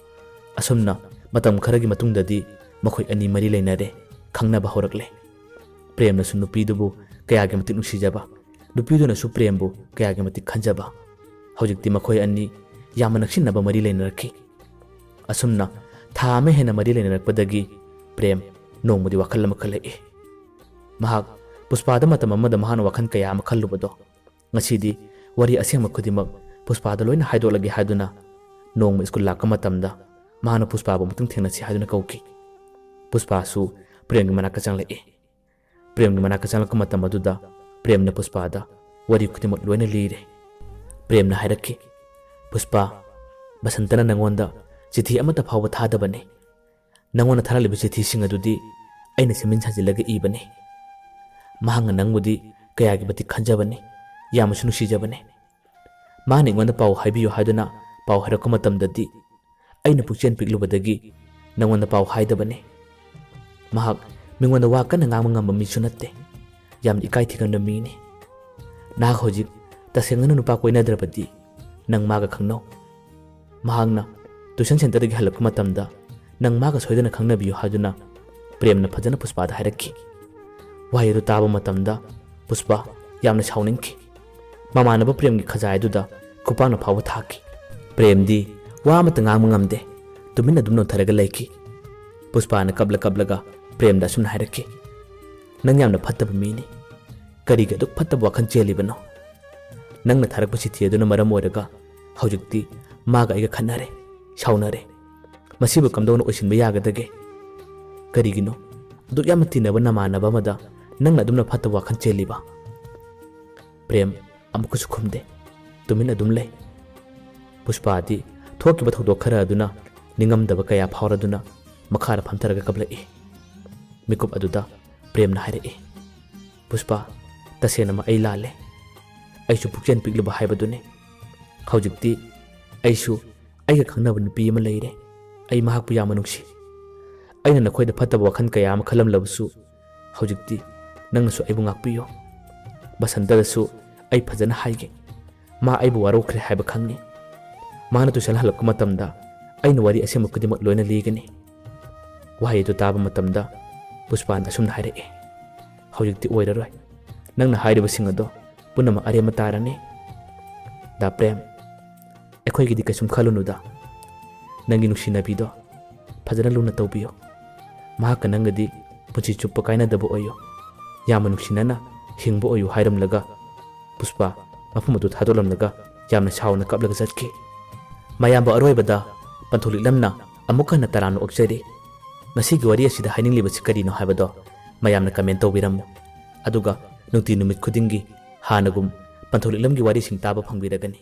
ꯑꯁꯨꯝꯅ ꯃꯇꯝ ꯈꯔꯒꯤ ꯃꯇꯨꯡꯗꯗꯤ ꯃꯈꯣꯏ ꯑꯅꯤ ꯃꯔꯤ ꯂꯩꯅꯔꯦ, ꯈꯪꯅꯕ ꯍꯧꯔꯛꯂꯦ꯫ ꯄ꯭ꯔꯦꯝꯅꯁꯨ ꯅꯨꯄꯤꯗꯨꯕꯨ ꯀꯌꯥꯒꯤ ꯃꯇꯤꯛ ꯅꯨꯡꯁꯤꯖꯕ, ꯅꯨꯄꯤꯗꯨꯅꯁꯨ ꯄ꯭ꯔꯦꯝꯕꯨ ꯀꯌꯥꯒꯤ ꯃꯇꯤꯛ ꯈꯟꯖꯕ꯫ ꯍꯧꯖꯤꯛꯇꯤ ꯃꯈꯣꯏ ꯑꯅꯤ ꯌꯥꯝꯅ ꯅꯛꯁꯤꯟꯅꯕ ꯃꯔꯤ ꯂꯩꯅꯔꯛꯈꯤ꯫ ꯑꯁꯨꯝꯅ ꯊꯥ ꯑꯃ ꯍꯦꯟꯅ ꯃꯔꯤ ꯂꯩꯅꯔꯛꯄꯗꯒꯤ ꯄ꯭ꯔꯦꯝ ꯅꯣꯡꯃꯗꯤ ꯋꯥꯈꯜ ꯑꯃ ꯈꯜꯂꯛꯏ꯫ ꯃꯍꯥꯛ ꯄꯨꯁꯄꯥꯗ ꯃꯇꯝ ꯑꯃꯗ ꯃꯍꯥꯛꯅ ꯋꯥꯈꯜ ꯀꯌꯥ ꯑꯃ ꯈꯜꯂꯨꯕꯗꯣ ꯉꯁꯤꯗꯤ ꯋꯥꯔꯤ ꯑꯁꯦꯡꯕ ꯈꯨꯗꯤꯡꯃꯛ ꯄꯨꯁꯄꯥꯗ ꯂꯣꯏꯅ ꯍꯥꯏꯗꯣꯛꯂꯒꯦ ꯍꯥꯏꯗꯨꯅ ꯅꯣꯡꯃ ꯁ꯭ꯀꯨꯜ ꯂꯥꯛꯄ ꯃꯇꯝꯗ ꯃꯍꯥꯛꯅ ꯄꯨꯁꯄꯥꯕꯨ ꯑꯃꯨꯛꯇꯪ ꯊꯦꯡꯅꯁꯤ ꯍꯥꯏꯗꯨꯅ ꯀꯧꯈꯤ꯫ ꯄꯨꯁꯄꯥꯁꯨ ꯄ꯭ꯔꯦꯝꯒꯤ ꯃꯅꯥꯛꯇ ꯆꯪꯂꯛꯏ꯫ ꯄ꯭ꯔꯦꯝꯒꯤ ꯃꯅꯥꯛꯇ ꯆꯪꯂꯛꯄ ꯃꯇꯝ ꯑꯗꯨꯗ ꯄ꯭ꯔꯦꯝꯅ ꯄꯨꯁꯄꯥꯗ ꯋꯥꯔꯤ ꯈꯨꯗꯤꯡꯃꯛ ꯂꯣꯏꯅ ꯂꯤꯔꯦ꯫ ꯄ꯭ꯔꯦꯝꯅ ꯍꯥꯏꯔꯛꯈꯤ, "ꯄꯨꯁꯄꯥ, ꯕꯁꯟꯇꯅ ꯅꯪꯉꯣꯟꯗ ꯆꯤꯊꯤ ꯑꯃꯠꯇ ꯐꯥꯎꯕ ꯊꯥꯗꯕꯅꯤ꯫ ꯅꯪꯉꯣꯟꯗ ꯊꯥꯔꯛꯂꯤꯕ ꯆꯤꯊꯤꯁꯤꯡ ꯑꯗꯨꯗꯤ ꯑꯩꯅ ꯁꯦꯝꯖꯤꯟ ꯁꯥꯖꯤꯜꯂꯒ ꯏꯕꯅꯤ꯫ ꯃꯍꯥꯛꯅ ꯅꯪꯕꯨꯗꯤ ꯀꯌꯥꯒꯤ ꯃꯇꯤꯛ ꯈꯟꯖꯕꯅꯤ, ꯌꯥꯝꯅꯁꯨ ꯅꯨꯡꯁꯤꯖꯕꯅꯤ꯫ ꯃꯥꯅ ꯑꯩꯉꯣꯟꯗ ꯄꯥꯎ ꯍꯥꯏꯕꯤꯌꯨ ꯍꯥꯏꯗꯨꯅ ꯄꯥꯎ ꯍꯥꯏꯔꯛꯄ ꯃꯇꯝꯗꯗꯤ ꯑꯩꯅ ꯄꯨꯛꯆꯦꯜ ꯄꯤꯛꯂꯨꯕꯗꯒꯤ ꯅꯪꯉꯣꯟꯗ ꯄꯥꯎ ꯍꯥꯏꯗꯕꯅꯤ꯫ ꯃꯍꯥꯛ ꯃꯤꯉꯣꯟꯗ ꯋꯥ ꯀꯟꯅ ꯉꯥꯡꯕ ꯉꯝꯕ ꯃꯤꯁꯨ ꯅꯠꯇꯦ꯫ ꯌꯥꯝꯅ ꯏꯀꯥꯏ ꯊꯤꯒꯟꯕ ꯃꯤꯅꯤ꯫ ꯅꯍꯥꯛ ꯍꯧꯖꯤꯛ ꯇꯁꯦꯡꯅ ꯅꯨꯄꯥ ꯀꯣꯏꯅꯗ꯭ꯔꯕꯗꯤ ꯅꯪ ꯃꯥꯒ ꯈꯪꯅꯧ꯫ ꯃꯍꯥꯛꯅ ꯇ꯭ꯌꯨꯁꯟ ꯁꯦꯟꯇꯔꯗꯒꯤ ꯍꯜꯂꯛꯄ ꯃꯇꯝꯗ ꯅꯪ ꯃꯥꯒ ꯁꯣꯏꯗꯅ ꯈꯪꯅꯕꯤꯌꯨ" ꯍꯥꯏꯗꯨꯅ ꯄ꯭ꯔꯦꯝꯅ ꯐꯖꯅ ꯄꯨꯁꯄꯥꯗ ꯍꯥꯏꯔꯛꯈꯤ꯫ ꯋꯥꯍꯩ ꯑꯗꯨ ꯇꯥꯕ ꯃꯇꯝꯗ ꯄꯨꯁꯄꯥ ꯌꯥꯝꯅ ꯁꯥꯎꯅꯤꯡꯈꯤ꯫ ꯃꯃꯥꯟꯅꯕ ꯄ꯭ꯔꯦꯝꯒꯤ ꯈꯖꯥꯏ ꯑꯗꯨꯗ ꯈꯨꯄꯥꯛꯅ ꯐꯥꯎꯕ ꯊꯥꯈꯤ꯫ ꯄ꯭ꯔꯦꯝꯗꯤ ꯋꯥ ꯑꯃꯠꯇ ꯉꯥꯡꯕ ꯉꯝꯗꯦ, ꯇꯨꯃꯤꯟꯅ ꯑꯗꯨꯝ ꯅꯣꯟꯊꯔꯒ ꯂꯩꯈꯤ꯫ ꯄꯨꯁꯄꯥꯅ ꯀꯞꯂ ꯀꯞꯂꯒ ꯄ꯭ꯔꯦꯝꯗ ꯑꯁꯨꯝꯅ ꯍꯥꯏꯔꯛꯈꯤ, "ꯅꯪ ꯌꯥꯝꯅ ꯐꯠꯇꯕ ꯃꯤꯅꯤ꯫ ꯀꯔꯤꯒꯤ ꯑꯗꯨꯛ ꯐꯠꯇꯕ ꯋꯥꯈꯜ ꯆꯦꯜꯂꯤꯕꯅꯣ? ꯅꯪꯅ ꯊꯥꯔꯛꯄ ꯆꯤꯊꯤ ꯑꯗꯨꯅ ꯃꯔꯝ ꯑꯣꯏꯔꯒ ꯍꯧꯖꯤꯛꯇꯤ ꯃꯥꯒ ꯑꯩꯒ ꯈꯠꯅꯔꯦ, ꯁꯥꯎꯅꯔꯦ꯫ ꯃꯁꯤꯕꯨ ꯀꯝꯗꯧꯅ ꯑꯣꯏꯁꯤꯟꯕ ꯌꯥꯒꯗꯒꯦ? ꯀꯔꯤꯒꯤꯅꯣ ꯑꯗꯨꯛ ꯌꯥꯝꯅ ꯇꯤꯟꯅꯕ ꯅꯃꯥꯟꯅꯕ ꯑꯃꯗ ꯅꯪꯅ ꯑꯗꯨꯝꯅ ꯐꯠꯇꯕ ꯋꯥꯈꯜ ꯆꯦꯜꯂꯤꯕ?" ꯄ꯭ꯔꯦꯝ ꯑꯃꯨꯛꯀꯁꯨ ꯈꯨꯝꯗꯦ, ꯇꯨꯃꯤꯟ ꯑꯗꯨꯝ ꯂꯩ꯫ ꯄꯨꯁꯄꯥꯗꯤ ꯊꯣꯛꯈꯤꯕ ꯊꯧꯗꯣꯛ ꯈꯔ ꯑꯗꯨꯅ ꯅꯤꯡꯉꯝꯗꯕ ꯀꯌꯥ ꯐꯥꯎꯔꯗꯨꯅ ꯃꯈꯥꯗ ꯐꯝꯊꯔꯒ ꯀꯞꯂꯛꯏ꯫ ꯃꯤꯀꯨꯞ ꯑꯗꯨꯗ ꯄ꯭ꯔꯦꯝꯅ ꯍꯥꯏꯔꯛꯏ, "ꯄꯨꯁꯄꯥ, ꯇꯁꯦꯡꯅꯃꯛ ꯑꯩ ꯂꯥꯜꯂꯦ꯫ ꯑꯩꯁꯨ ꯄꯨꯛꯆꯦꯜ ꯄꯤꯛꯂꯨꯕ ꯍꯥꯏꯕꯗꯨꯅꯤ꯫ ꯍꯧꯖꯤꯛꯇꯤ ꯑꯩꯁꯨ ꯑꯩꯒ ꯈꯪꯅꯕ ꯅꯨꯄꯤ ꯑꯃ ꯂꯩꯔꯦ꯫ ꯑꯩ ꯃꯍꯥꯛꯄꯨ ꯌꯥꯝꯅ ꯅꯨꯡꯁꯤ꯫ ꯑꯩꯅ ꯅꯈꯣꯏꯗ ꯐꯠꯇꯕ ꯋꯥꯈꯜ ꯀꯌꯥ ꯑꯃ ꯈꯜꯂꯝꯂꯕꯁꯨ, ꯍꯧꯖꯤꯛꯇꯤ ꯅꯪꯅꯁꯨ ꯑꯩꯕꯨ ꯉꯥꯛꯄꯤꯌꯨ꯫ ꯕꯁꯟꯇꯗꯁꯨ ꯑꯩ ꯐꯖꯅ ꯍꯥꯏꯒꯦ꯫ ꯃꯥ ꯑꯩꯕꯨ ꯋꯥꯔꯧꯈ꯭ꯔꯦ ꯍꯥꯏꯕ ꯈꯪꯉꯤ꯫ ꯃꯥꯅ ꯇꯨꯏꯁꯟ ꯍꯜꯂꯛꯄ ꯃꯇꯝꯗ ꯑꯩꯅ ꯋꯥꯔꯤ ꯑꯁꯦꯡꯕ ꯈꯨꯗꯤꯡꯃꯛ ꯂꯣꯏꯅ ꯂꯤꯒꯅꯤ꯫" ꯋꯥꯍꯩ ꯑꯗꯨ ꯇꯥꯕ ꯃꯇꯝꯗ ꯄꯨꯁꯄꯥꯅ ꯑꯁꯨꯝꯅ ꯍꯥꯏꯔꯛꯏ, "ꯍꯧꯖꯤꯛꯇꯤ ꯑꯣꯏꯔꯔꯣꯏ꯫ ꯅꯪꯅ ꯍꯥꯏꯔꯤꯕꯁꯤꯡ ꯑꯗꯣ ꯄꯨꯝꯅꯃꯛ ꯑꯔꯦꯝꯕ ꯇꯥꯔꯅꯤ꯫ ꯗꯥ ꯄ꯭ꯔꯦꯝ, ꯑꯩꯈꯣꯏꯒꯤꯗꯤ ꯀꯩꯁꯨꯝ ꯈꯜꯂꯨꯅꯨꯗ꯫ ꯅꯪꯒꯤ ꯅꯨꯡꯁꯤꯅꯕꯤꯗꯣ ꯐꯖꯅ ꯂꯨꯅ ꯇꯧꯕꯤꯌꯨ꯫ ꯃꯍꯥꯛꯀ ꯅꯪꯒꯗꯤ ꯄꯨꯟꯁꯤ ꯆꯨꯞꯄ ꯀꯥꯏꯅꯗꯕ ꯑꯣꯏꯌꯨ꯫ ꯌꯥꯝꯅ ꯅꯨꯡꯁꯤꯅꯅ ꯍꯤꯡꯕ ꯑꯣꯏꯌꯨ" ꯍꯥꯏꯔꯝꯂꯒ ꯄꯨꯁꯄꯥ ꯃꯐꯝ ꯑꯗꯨ ꯊꯥꯗꯣꯛꯂꯝꯂꯒ ꯌꯥꯝꯅ ꯁꯥꯎꯅ ꯀꯞꯂꯒ ꯆꯠꯈꯤ꯫ ꯃꯌꯥꯝꯕꯨ ꯑꯔꯣꯏꯕꯗ ꯄꯟꯊꯨ ꯂꯤꯛꯂꯝꯅ ꯑꯃꯨꯛ ꯍꯟꯅ ꯇꯔꯥꯝꯅ ꯑꯣꯛꯆꯔꯤ꯫ ꯉꯁꯤꯒꯤ ꯋꯥꯔꯤ ꯑꯁꯤꯗ ꯍꯥꯏꯅꯤꯡꯂꯤꯕꯁꯤ ꯀꯔꯤꯅꯣ ꯍꯥꯏꯕꯗꯣ ꯃꯌꯥꯝꯅ comment ꯇꯧꯕꯤꯔꯝꯃꯨ꯫ ꯑꯗꯨꯒ ꯅꯨꯡꯇꯤ ꯅꯨꯃꯤꯠ ꯈꯨꯗꯤꯡꯒꯤ ꯍꯥꯟꯅꯒꯨꯝ ꯄꯟꯊꯧ ꯂꯤꯛꯂꯝꯒꯤ ꯋꯥꯔꯤꯁꯤꯡ ꯇꯥꯕ ꯐꯪꯕꯤꯔꯒꯅꯤ꯫